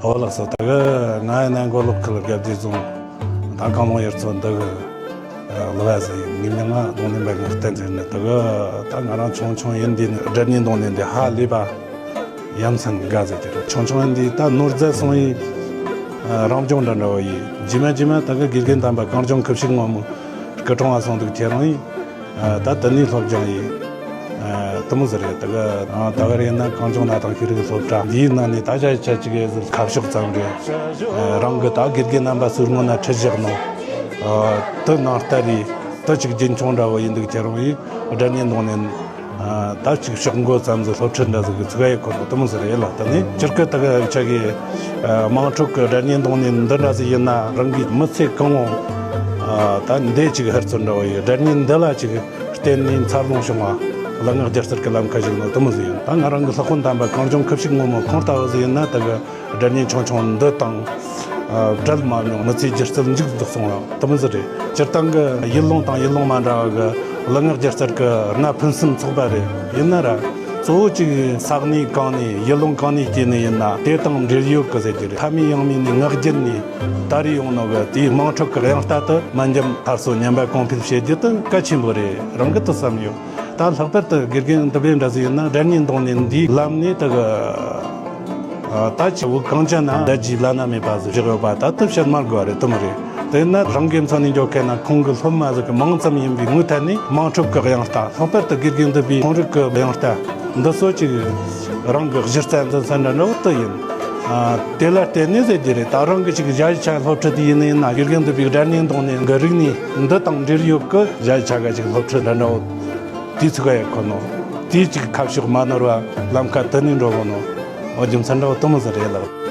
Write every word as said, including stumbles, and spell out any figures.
ཨོ་ལགས་སོ། ད་གི་ང་ཡི་ནང་མགོ་ལོག་ཁུལ་རྒྱལ་རྩེ་རྫོང་ད་གང་ལོང་ཡུལ་ཚོ་འདི་གི་ལ་བ་ཟེར་ཡིན། ངའི་མིང་ང་རྡུང་ལེན་པ་ངག་བསྟན་ཟེར་ནས། ད་གི་ད་ང་རང་ཆུང་ཆུང་ཡིན་དུས་ནས་སྒྲ་སྙན་རྡུང་ལེན་འདི་ཧ་ལས་པ་ཡ་མཚན་དགའ་ཟེར་གྱི་རེད། ཆུང་ཆུང་ཡིན་དུས་ད་ནོར་རྫ་སོང་ཡི་རང་སྦྱོང་འདྲ་འདྲ་བོ་ཡིན། རྗེས་མ་རྗེས་མ་ད་གི་དགེ་རྒན་དམ་པ་གངས་ལྗོངས་ཁུ་བྱུག་སྔོན་མོ་སྐུ་གྲོངས་བ་སོང་འདུག་ཁྱེད་རང་ཡིན། ད་དེ་ནས་སློབ་སྦྱོང་ཡིན། དེ་མོ་ཟིག་རེད། ད་གི་ད་གི་རེད་ན་གངས་ལྗོངས་གནའ་དེང་ཤེས་རིག་སློབ་གྲྭ་འདིའི་ནང་ནས་ད་བྱ་ཆ་ཅིག་ཟིག་ཁ་ཕྱོགས་ཙམ་རེད། རང་གི་ད་དགེ་རྒན་རྣམ་པ་ཚོའི་སྔོན་ན་ཁྲིད་བཞག་ནོ། དེ་ནང་ལྟར་རེད། དེ་ཅིག་རྒྱུན་འཁྱོངས་འདྲ་བོ་ཡིན་འདུག་ཁྱེད་རང་ཡིན། སྒྲ་སྙན་རྡུང་ལེན་ད་ཅིག་ཕྱོགས་འགོ་ཙམ་ཟིག་སློབ་ཁྲིད་འདྲ་ཟིག་གི་ཚུགས་ཡ་ཡོད་ཁོ་ཐག་དེ་མོ་ཟིག་རེད་ལ། དེ་ནས་སྤྱིར་གི་ད་གི་ཆ་གི་དམངས་ཁྲོད་གི་སྒྲ་སྙན་རྡུང་ལེན་འདི་འདྲ་ཟིག་ཡིན་ན་རང་གི་མི་ཚེ་གང་བོ་ད་འདི་ཅིག་ཧུར་བརྩོན་འདྲ་བོ་ཡིན། སྒྲ་སྙན་འདི་ལ་ཅིག་བརྟེན་ནས་འཚར་ལོངས་བྱུང་བ་གླུ་ངག་སྒྱུ་རྩལ་གྱི་ལམ་ཁ་ཞིག་ནོ་དེ་མོ་ཟིག་ཡིན། ད་ང་རང་གི་སློབ་དཔོན་དམ་པ་གངས་ལྗོངས་ཁུ་བྱུག་སྔོན་མོ་ཁོང་ལྟ་བུ་ཟིག་ཡིན་ན་ད་གི་སྒྲ་སྙན་ཆུང་ཆུང་འདི་དང་བྲལ་མ་མྱོང་། མི་ཚེའི་སྒྱུ་རྩལ་མཇུག་བསྡུ་སོང་བ་དེ་མོ་ཟིག་རེད། སྤྱིར་བཏང་གི་ཡུལ་ལུང་དང་ཡུལ་ལུང་མ་འདྲ་བ་གི་གླུ་ངག་སྒྱུ་རྩལ་གྱི་སྣ་ཕུན་སུམ་ཚོགས་པ་རེད། ཡིན་ན་ར་གཙོ་བོ་གཅིག་ས་གནས་གང་ནས་ཡུལ་ལུང་གང་ནས་སྐྱེས་ནས་ཡིན་ན་དེ་དང་འབྲེལ་ཡོད་གི་ཟེར་རྒྱུ་རེད། ཕ་མེས་ཡང་མེས་ནས་ངག་རྒྱུན་ནས་དར་ཡོང་ནོ་གི་དེའི་དམངས་ཁྲོད་ཀྱི་དབྱངས་རྟ་དེ་མ་འཇམ་སླར་གསོ་ཉམས་པ་གོང་འཕེལ་བྱེད་རྒྱུ་དེ་གལ་ཆེན་པོ་རེད། རང་གི་དེ་བསམ་ཡོད། ད་ལྷག་པར་དུ་དགེ་རྒན་འདི་པའི་འདྲ་ཟིག་ཡིན་ན་སྒྲ་སྙན་རྡུང་ལེན་འདིའི་ལམ་ནས་ད་གི་ད་ཆེ་བོ་གངས་ཅན་ན་ད་རྒྱུས་བླ་ན་མེད་པ་ཟིག་བཞག་ཡོད་པ་ད་དེ་བཤད་མ་དགོས་པ་རེད། དེ་མོ་རེད། དེ་ན་རང་གི་མཚོན་ནས་འཇོག་མཁན་ན་ཁོང་གི་སློབ་མ་ཟིག་གི་མིང་ཙམ་ཡིན་པའི་ངོས་ཐད་ནས་དམངས་ཁྲོད་ཀྱི་དབྱངས་རྟ། ལྷག་པར་དུ་དགེ་རྒན་འདི་པའི་ཁོང་རང་གི་དབྱངས་རྟ་འདི་ཚོ་ཅིག་རང་གི་གཞི་རྩ་འཛིན་ས་འདྲ་འདྲ་བོ་དེ་ཡིན། དེ་ལ་བརྟེན་ནས་ཟེར་རྒྱུ་རེད། ད་རང་གི་ཅིག་གཞས་ཆ་སློབ་ཁྲིད་དེ་ཡིན་ན་ཡིན་ན་དགེ་རྒན་འདི་པའི་སྒྲ་སྙན་རྡུང་ལེན་གི་རིག་གནས་འདི་དང་འབྲེལ་ཡོད་གི་གཞས་ཆ་ག་ཅིག་སློབ་ཁྲིད་འདྲ་འདྲ་བོ་དེ་ཚུགས་ཡ་ཁོ་ནོ། དེའི་ཅིག་ཁ་ཕྱོགས་མ་ནོར་བ་ལམ་ཁ་དེ་ནས་འགྲོ་གོ་ནོ། འོ་རྒྱུ་མཚན་འདྲ་བོ་དེ་མོ་ཟིག་རེད་ལགས།